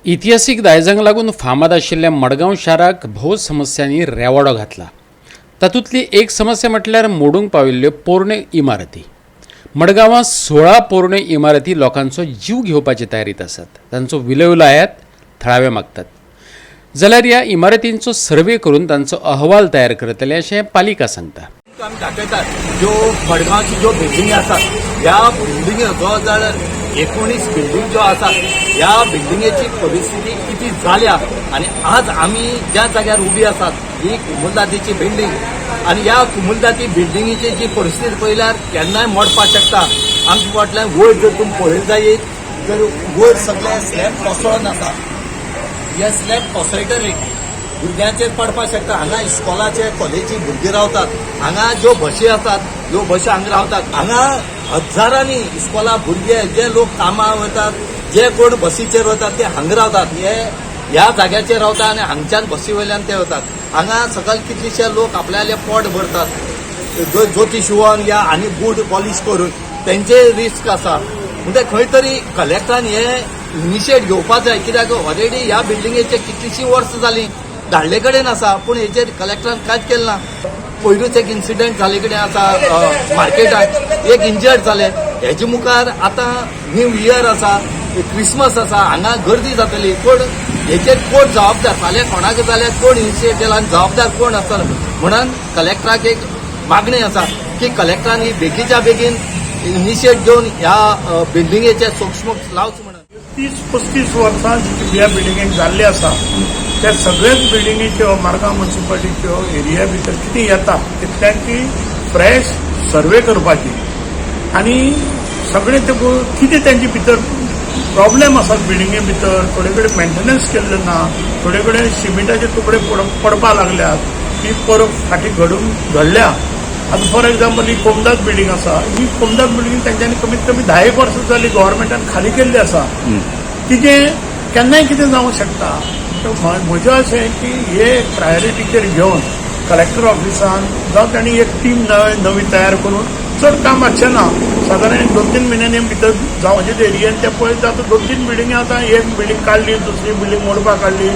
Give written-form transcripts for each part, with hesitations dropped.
इतिहासीक दायजांक लागून फामाद आशिल्ल्या मडगांव शाराक भोव समस्यांनी रेवाडो घातला. तातूंतली एक समस्या म्हटल्यार मोडूंक पाविल्ल्यो पोरण्यो इमारती. मडगांवां 16 पोरण्यो इमारती लोकांचो जीव घेवपाचे तयारीत आसात. तांचो विलय लायात थळावे मागतात, जाल्यार ह्या इमारतींचो सर्वे करून तांचो अहवाल तयार करतले अशें पालिका सांगता. आमी दाखयतात, ज्यो मडगांवची ज्यो बिल्डिंग आसात, ह्या बिल्डिंग जवळ जवळ 19 बिल्डिंग ज्यो आसात, ह्या बिल्डिंगेची परिस्थिती किती जाल्या. आनी आज आमी ज्या जाग्यार उबी आसात ही कुमुलदादीची बिल्डिंग आनी ह्या कुमुलदादी बिल्डिंगेची जी परिस्थिती पळयल्यार केन्नाय मोडपाक शकता. आमच्या फाटल्यान वयर जर तुमी पळयत जायत तर वयर सगळे स्लॅब कोसळून आसा. हे स्लॅब कोसळटरी भुरग्यांचेर पडपाक शकता. हांगा इस्कॉलाचे, कॉलेजी भुरगीं रावतात. हांगा ज्यो बशी आसात, ह्यो बशी हांगा रावतात. हांगा हजारांनी इस्कॉला भुरगे, जे लोक कामाक वतात, जे कोण बसीचेर वतात, ते हांगा रावतात. हे ह्या जाग्याचेर रावता आनी हांगच्यान बसी वयल्यान ते वतात. हांगा सकयल कितलेशे लोक आपल्याले पोट भरतात, जोती शिवोन या आनी बूट पॉलिश करून. तेंचे रिस्क आसा. म्हणजे खंय तरी कलेक्टरान हे इनिशिएट घेवपाक जाय, कित्याक ऑलरेडी ह्या बिल्डिंगेचे कितलीशीं वर्सां जालीं धाडले कडेन आसा, पूण हेचेर कलेक्टरान कांयच केलें ना. पयरूच एक इन्सिडंट जाले कडेन आसा, मार्केटात एक इंजर्ड जाले. हेजे मुखार आतां न्यू इयर आसा, क्रिसमस आसा, हांगा गर्दी जातली. कोण हेचेर कोण जबाबदार? फाल्यां कोणाक जाल्यार कोण इनिशिएट केला आनी जबाबदार कोण आसतलो? म्हणून कलेक्टराक एक मागणी आसा की कलेक्टरान ही बेगीच्या बेगीन इनिशिएट घेवन ह्या बिल्डिंगेचे सोक्षमोक्ष लावचो म्हणून. 30-35 वर्सां ह्या बिल्डिंगेक जाल्ली आसा, त्या सगळ्याच बिल्डिंगेच्यो मडगांव म्युन्सिपालिटीच्यो एरिया भितर कितें येता तितल्यांची फ्रेश सर्वे करपाची आनी सगळे ते कितें तेंचे भितर प्रॉब्लेम आसात. बिल्डिंगे भितर थोडे कडेन मेंटेनन्स केल्लें ना, थोडे कडेन सिमेंटाचे तुकडे पडपाक लागल्यात. ती परत फाटीं घडून घडल्या. आतां फॉर एग्जाम्पल, ही कोमदाद बिल्डिंग आसा. ही कोमदाद बिल्डिंग तेंच्यांनी कमीत कमी 10 एक वर्सां जाली गव्हर्मेंटान खाली केल्ली आसा. तिजें केन्नाय कितें जावंक शकता. तर म्हजें अशें की हे प्रायोरिटीचेर घेवन कलेक्टर ऑफिसान जावं तांणी एक टीम नवी नवी तयार करून, चड काम आसचें ना, सादारण एक 2-3 म्हयन्यांनी भितर जावपाचे एरियेन ते पळयत. आतां 2-3 बिल्डिंगी, आतां एक बिल्डिंग काडली, दुसरी बिल्डिंग मोडपाक काडली,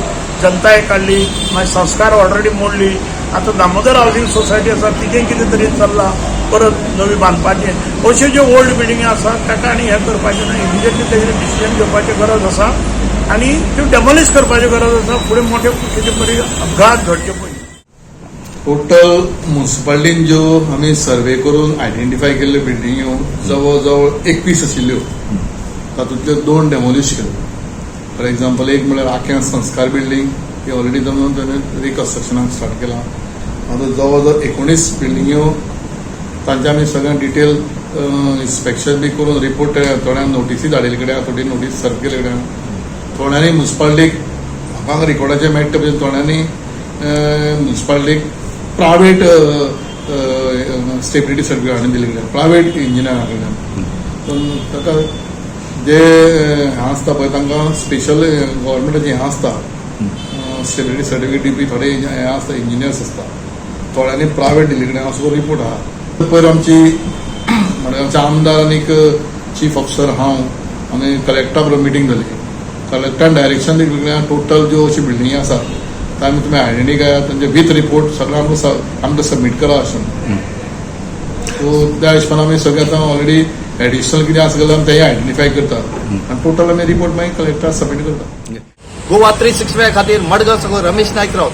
जनताय काडली, मागीर संस्कार ऑलरेडी मोडली. आतां दामोदर हावसिंग सोसायटी आसा, तिजें कितें तरी चल्लां परत नवी बांदपाचें. अश्यो ज्यो ओल्ड बिल्डिंगी आसा ताका आनी हें करपाचें ना. इमिजिएटली तेजेर डिसिजन घेवपाची गरज आसा आनी त्यो डेमोलिश करपाची गरज आसा, फुडें मोठे कितें तरी अपघात घडचे पयलीं. टोटल मुन्सिपालिटीन ज्यो आमी सर्वे करून आयडेंटिफाय केल्ल्यो बिल्डिंग्यो जवळ जवळ 21 आशिल्ल्यो. तातूंतल्यो दोन डेमोलिश केल्यो. फॉर एग्जाम्पल, एक म्हळ्यार आख्या संस्कार बिल्डींग, ती ऑलरेडी जमून ताणें रिकन्स्ट्रक्शनाक स्टार्ट केलां. आतां जवळ जवळ 19 बिल्डिंग्यो, तांचे आमी सगळें डिटेल इन्स्पेक्शन बी करून रिपोर्ट, थोड्यांक नोटीसी धाडिल्ले कडेन, थोडी नोटीस सर्व केल्ले कडेन. थोड्यांनी मुन्सिपालिटीक म्हाका रिकॉर्डाचेर मेळटा पळय, थोड्यांनी मुन्सिपालिटीक प्रायवेट स्टेबिलिटी सर्टिफिकेट हाडून दिल्ली कडेन, प्रायवेट इंजिनियरा कडल्यान. पूण ताका जे हें आसता पळय, तांकां स्पेशल गव्हर्मेंटाचें हें आसता, स्टेबिलिटी सर्टिफिकेट दिवपी थोडे हें आसता, इंजिनियर्स आसता. थोड्यांनी प्रायवेट दिल्ली कडेन असो रिपोर्ट आहा. पयर आमची मडगांवचे आमदार आनीक चीफ ऑफिसर, हांव आनी कलेक्टरा बरोबर मिटींग जाली. कलेक्टरान डायरेक्शन दिल्लें, टोटल ज्यो अश्यो बिल्डिंगी आसात तांकां तुमी आयडेंटिफाय, तांचे विथ रिपोर्ट सगळें आमकां सबमीट करा अशें. सो त्या हिशोबान आमी सगळें आतां ऑलरेडी एडिशनल कितें आसा जाल्यार आमी तेय आयडेंटिफाय करतात आनी टोटल आमी रिपोर्ट मागीर कलेक्टराक सबमीट करता. गोवा 365 खातीर मडगांव साकून रमेश नायक राऊत.